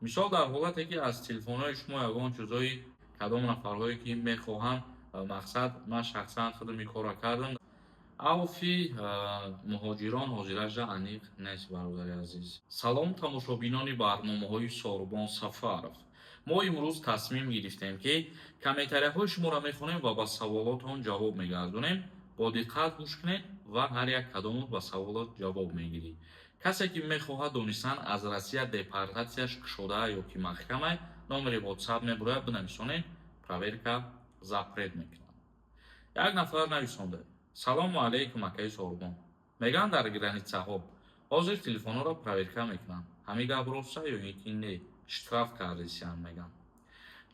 Мисол, дар ҳолате ки аз телефонҳои шумо ягон чизҳои кадом нафарҳое ки мехоҳанд, мақсад, ман шахсан худам ин корро кардам. Авфи муҳоҷирон ҳозираҷа аниқ нест, бародари азиз. Салом, тамошобинони барномаҳои Сорбон Сафаров. Мо имрӯз тасмим гирифтем, ки комментарияҳои шуморо мехонем ва ба саволотон ҷавоб мегардонем. Бо диққат гӯш кунед ва ҳар як кадомот ба саволот ҷавоб мегирӣ. Касе ки мехоҳад донистан, аз Россия депортатсияш кушода ё ки маҳкамай, номери WhatsApp мебурояд, бинависонед, проверка запрет мекунад. Як нафар нависонда: «Салому алейкум, акаи Сорбон. Мегӯянд, дар границаҳо ҳозир телефонҳоро проверка мекунанд. Ҳамин гап роста ё ин ки не? Штраф кардисиян мегӯянд».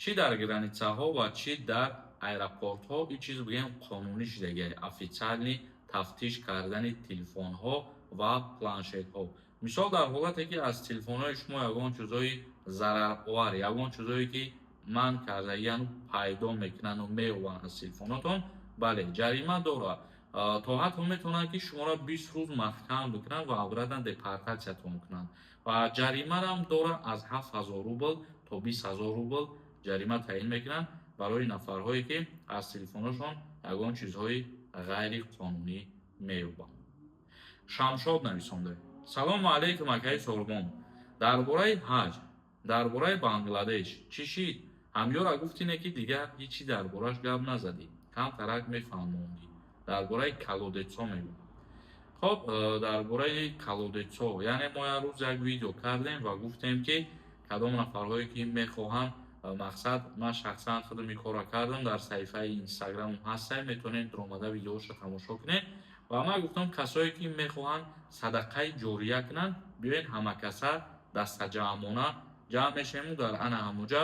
Чӣ дар границаҳо ва чӣ дар аэропортҳо, ин чиз, бигӯем, қонунӣ шудагиай, официальный тафтиш кардани телефонҳо ва планшетҳо. Мисол, дар ҳолате ки аз телефонҳои шумо ягон чизҳои зараровар, ягон чизҳое ки манъ кардагияну пайдо мекунану меёбанд аз телефонотон, бале, ҷарима дорад. То ҳатто метавонанд, ки шуморо 20 рӯз маҳкам бикунанд ва обратно депортатсиятон кунанд. Ва ҷаримарам дорад, аз 7000 рубл то 20 000 рубл ҷарима таъин мекунанд барои нафарҳое ки аз телефонашон ягон чизҳои ғайриқонунӣ меёбанд. Шамшод нависонда: «Салому алейкум, акаи Сорбон. Дар бораи ҳаҷ, дар бораи Бангладеш чӣ шид? Ҳамёра гуфтине, ки дигар ҳечи дар бораш гап назадӣ, камтарак мефаҳмондӣ. Дар бораи колодецҳо мегӯ». Хоб, дар бораи колодецҳо, яъне мо як рӯз як видео кардем ва гуфтем, ки кадом нафарҳое ки мехоҳанд, мақсад, ман шахсан худам ин корро кардам, дар саҳифаи Инстаграмам ҳастае, метавонед омада видеоша тамошо кунед. Ва ман гуфтам, касое ки мехоҳанд садақаи ҷория кунанд, биёед, ҳамакаса дастаҷамъона ҷамъ мешавему дар ана ҳамуҷа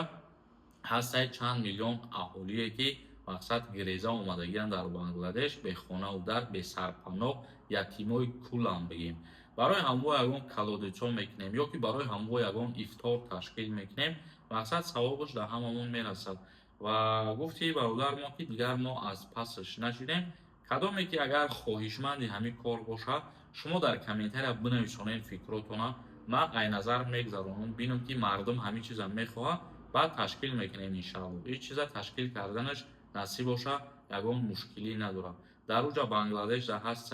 ҳастае чанд миллион аҳолие, ки, мақсад, гиреза омадагиянд дар Бангладеш, бехонаву дар, бесарпаноҳ, ятимои кулам бигем, барои ҳамво ягон колодецҳо мекунем ё ки барои ҳамво ягон ифтор ташкил мекунем, мақсад, савобаш дар ҳамамон мерасад. Ва гуфти бародар мо, ки дигар мо аз пасаш нашидем. Кадоме ки агар хоҳишманди ҳамин кор бошад, шумо дар комментария бинависонед фикротона, ман айназар мегзаронам, бинам, ки мардум ҳамин чиза мехоҳад, баъд ташкил мекунем, иншаалло. Ин чиза ташкил карданаш насиб боша, ягон мушкилӣ надорад. Дар уҷа Бангладеш дар ҳаст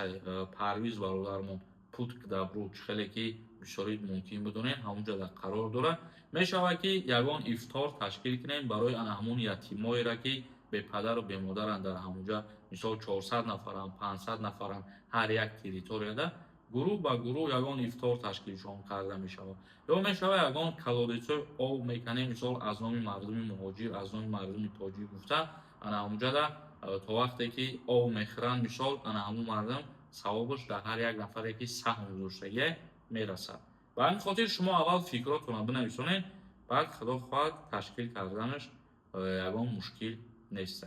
Парвиз бародармон, «Путь к добру», чӣ хеле ки бисёрӣ мумкин бидонед, ҳамунҷа дар қарор дорад. Мешавад, ки ягон ифтор ташкил кунем барои ана ҳамун ятимоеро, ки бепадару бемодаранд дар ҳамунҷа. Мисол, 400 нафаранд, 500 нафаранд, ҳар як территорияда гурӯҳ ба гурӯҳ ягон ифтор ташкилшон карда мешавад. Ё мешавад, ягон колодецҳои об меканем, мисол, аз номи мардуми муҳоҷир, аз номи мардуми тоҷик гуфта, ана ҳамунҷада то вақте ки об мехӯранд, мисол, ана ҳамун мардум савобаш дар ҳар як нафаре ки саҳм гузоштагие мерасад. Ба ҳамин хотир шумо аввал фикротонро бинависонед, баъд, худо хоҳад, ташкил карданаш ягон мушкил нест.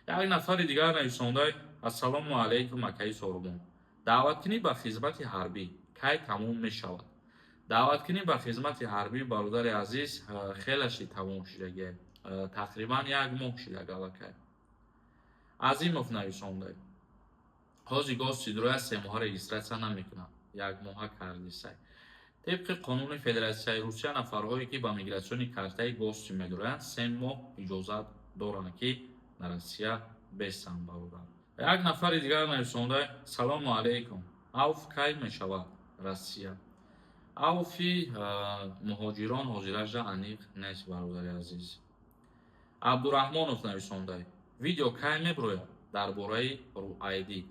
Як нафари дигар нависонда: «Ассалому алайкум, акаи Сорбон. Даъваткунӣ ба хизмати ҳарбӣ кай тамом мешавад?» Даъваткунӣ ба хизмати ҳарбӣ, бародари азиз, хелаши тамом шудагие, тақрибан як моҳ шудаг аллакай. Азимов нависонда: «Ҳози гости дроя 3 моҳа регистрация намекунад, як моҳа кардисай». Тибқи қонуни Федератсияи Русия, нафарҳое ки ба миграционный картаи гости медороянд, 3 моҳ иҷозат доранд, ки дар Россия бестанд, бародар. Як нафари дигар нависонда: «Салому алейкум, авф кай мешавад Россия?» Авфи муҳоҷирон ҳозиража аниқ нест, бародари азиз. Абдураҳмонов нависонда: «Видео кай меброяд дар бораи RuID?»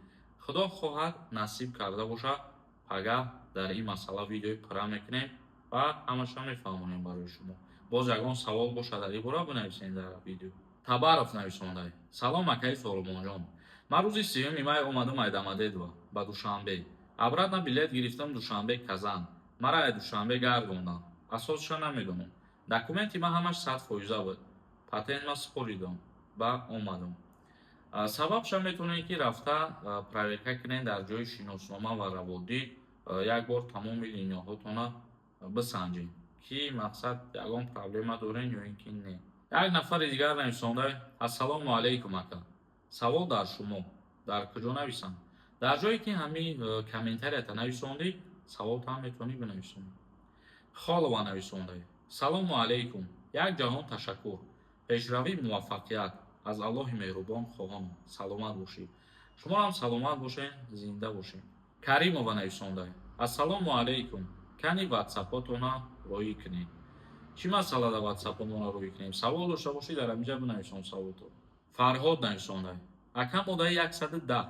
Худо хоҳад, насиб карда бошад, пагаҳ дар ин масъала видеои пурра мекунем ва ҳамаша мефаҳмонем барои шумо. Боз ягон савол бошад дар ин бора, бинависед дар видео. Табаров нависонда: «Салом, акаи Сорубонҷон. Ман рӯзи 3-юми май омадам ай Домодедово ба Душанбе. Обратно билет гирифтам Душанбе Казан. Мара ай Душанбе гардондам. Асосша намедонам. Документи ман ҳамаш 100 фоиза буд. Патент ма супоридам ба омадам». Сабабша метавонед, ки рафта проверка кунед дар ҷои шиноснома ва раводид, як бор тамоми линияҳотона бисанҷед, ки, мақсад, ягон проблема дорен ё ин ки не. Як нафари дигар нависонда: «Ассалому алайкум, ака. Савол дар шумо дар куҷо нависам?» Дар ҷое ки ҳамин комментарията нависондӣ, саволтам метавонӣ бинависонӣ. Холова нависонда: «Салому алайкум, як ҷаҳон ташаккур, пешравӣ, муваффақият аз Аллоҳи меҳрубон хоҳонам, саломат бошед». Шумоам саломат бошед, зинда бошед. Каримова нависонда: «Ассалому алайкум, кани ватсапотона роӣ кунед». Чӣ масъалада ватсапомона роӣ кунем? Савол дошта бошед, дар ҳаминҷа бинависон саволто. Фарҳод нависонда: «Ака, моддаи 110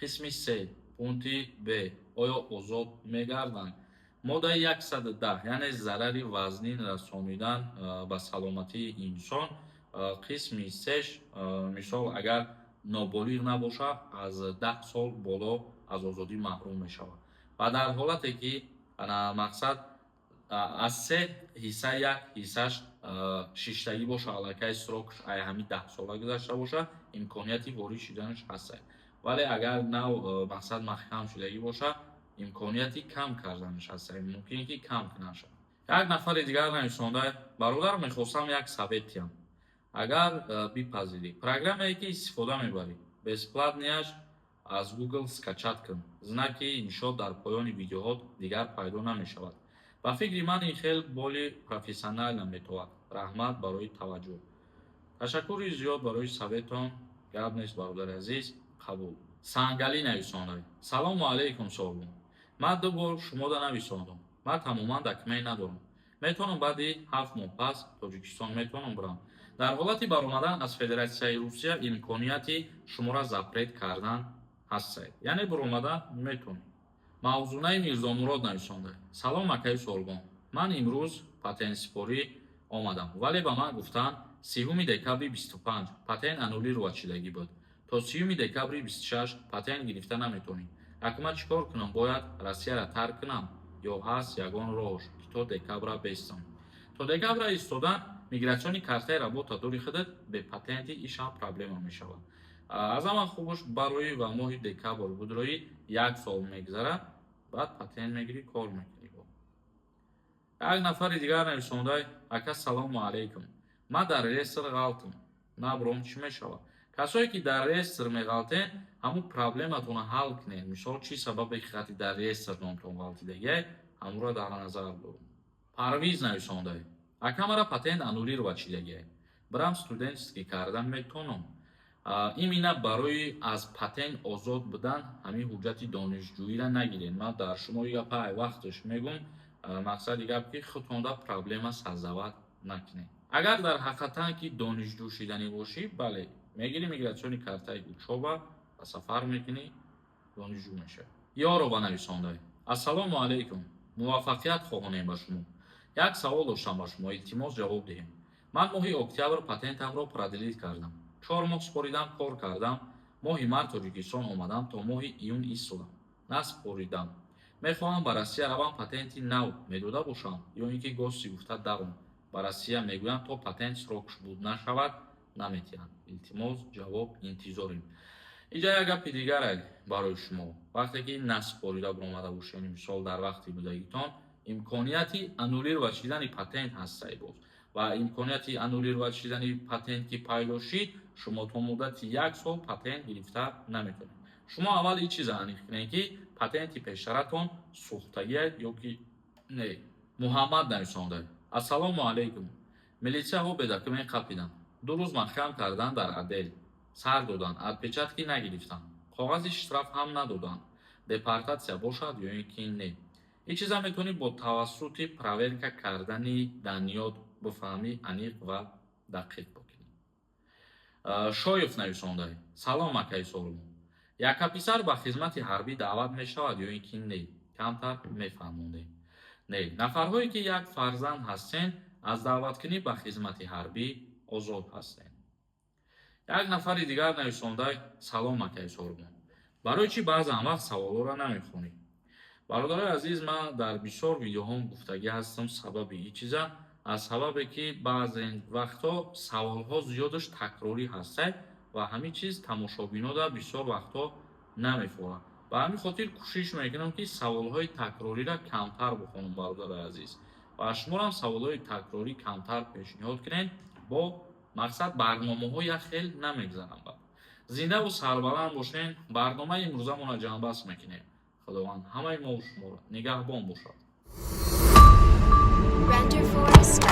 қисми се, пункти б, оё озод мегарданд?» Моддаи 110, яъне зарари вазнин расонидан ба саломатии инсон, қисми сеш, мисол, агар ноболиғ набошад, аз 10 сол боло аз озодӣ маҳрум мешавад ва дар ҳолате ки, мақсад, аз се ҳисса як ҳиссаш шиштагӣ боша, аллакай срок ш ай ҳамин 10 сола гузашта бошад, имконияти ворид шуданаш ҳаст. Вале агар нав, мақсад, маҳкам шудагӣ бошад, имконияти кам карданаш ҳаст, мумкин ки кам кунанд. Як нафари дигар нависонда: «Бародар, мехостам як совет диҳам, агар бипазирӣ. Программае ки истифода мебарӣ, бесплатный аш, аз Google скачать кун. Знаки иншо дар поёни видеоҳо дигар пайдо намешавад. Ба фикри ман, ин хел более профессионально метавад. Раҳмат барои таваҷҷӯҳ». Ташаккури зиёд барои совет он. Гап нест, бародари азиз, қабул. Сангалӣ нависонда: «Салому алайкум, Сорбон, ман ду бор шумода нависондам. Ман тамоман документ надорам. Метавонам баъди 7 моҳ пас Тоҷикистон метавонам бурам? Дар ҳолати баромадан аз Федератсияи Русия имконияти шуморо запрет кардан ҳастед, яъне баромада метавонед. Мавзунаи Мирзомурод нависонда: «Салом, акаи Сорбон, ман имрӯз патентсипорӣ омадам, вале ба ман гуфтанд, 30 декабри 25 патент аннулировать шудагӣ буд. То 30 декабри 26 патент гирифта наметавонӣ. Акун ман чӣ кор кунам? Бояд Россияро тарк кунам ё ҳаст ягон роҳш, ки то декабра бестам?» То декабра истодан, миграционный картаи работа дори худат, бе патенти ишам проблема мешавад. Аз ҳама хубаш барои ва моҳи декабр будрои, як сол мегзарад, баъд патент мегирӣ, кор мекунӣ. Як нафари дигар нависонда: «Ака, салому алайкум, ман дар реестр ғалтам, набуром, чӣ мешавад?» Касое ки дар реестр меғалтен, ҳамун проблематонро ҳал кунед. Мисол, чӣ сабабе ки хати дар реестр номтон ғалтидагиай, ҳамонро дар назар дорум. Парвиз нависонда: «Ака, мара патент аннулировать шидагиай, бирам студентский кардан метавонам?» Именно барои аз патент озод будан ҳамин ҳуҷҷати донишҷӯиро нагиред. Ман дар шумо и гапа ай вақташ мегӯм. Мақсади гап, ки худтонда проблема создавать накунед. Агар дар ҳақиқатан ки донишҷӯ шиданӣ бошӣ, бале, мегирӣ миграционный картаи учёба ва сафар мекунӣ, донишҷӯ мешавӣ. Ёрова нависонда: «Ассалому алайкум, муваффақият хоҳонем ба шумо. Як савол доштам ба шумо, илтимос, ҷавоб диҳем. Ман моҳи октябр патентамро продлить кардам, 4 моҳ супоридам, кор кардам. Моҳи март Тоҷикистон омадам, то моҳи июн истодам, насупоридам. Мехоҳам ба Россия равам, патенти нав медода бошам ё ин ки гости гуфта даром? Ба Россия мегӯянд, то патент срок ш буд нашавад, наметиҳанд. Илтимос, ҷавоб интизорем». Инҷа як гапи дигаре барои шумо: вақте ки насупорида баромада бошед, мисол, дар вақти будагитон имконияти аннулировать шидани патент ҳастай боз. Ва имконияти аннулировать шидани патент ки пайдо шид, шумо то муддати як сол патент гирифта наметавонед. Шумо аввал ин чиза аниқ кунед, ки патенти пештаратон сӯхтагиад ё ки не. Муҳаммад нависонда: «Ассалому алайкум, милитсияҳо бе документ қапиданд, 2 рӯз маҳкам кардан, дар отдел сар доданд, отпечатки нагирифтанд, коғази штраф ҳам надоданд. Депортатсия бошад ё ин ки не?» Ин чиза метавонӣ бо тавассути проверка кардани данные бифаҳмӣ, аниқ ва дақиқ бикунӣ. Шоев нависонда: «Салом, акаи Сорум, яка писар ба хизмати ҳарбӣ даъват мешавад ё ин ки не? Камтар мефаҳмондем». Не, нафарҳое ки як фарзанд ҳастен, аз даъваткунӣ ба хизмати ҳарбӣ озод ҳастен. Як нафари дигар нависонда: «Салом, акаи Сорбон, барои чӣ баъзан вақт саволҳоро намехонӣ?» Бародарои азиз, ман дар бисёр видеоҳом гуфтагӣ ҳастам сабаби ин чиза. Аз сабабе ки баъзе вақтҳо саволҳо зиёдаш такрорӣ ҳастад ва ҳамин чиз тамошобинода бисёр вақтҳо намефорад. Ба ҳамин хотир кӯшиш мекунам, ки саволҳои такрориро камтар бихонам, бародарои азиз, ва шуморам саволҳои такрорӣ камтар пешниҳод кунед. Бо мақсад барномаҳо як хел намегзаранд. Баъд зиндаву сарбаланд бошен. Барномаи имрӯзамонро ҷамъбаст мекунем. Худованд ҳамаи мову шуморо нигаҳбон бошад. Renderforest.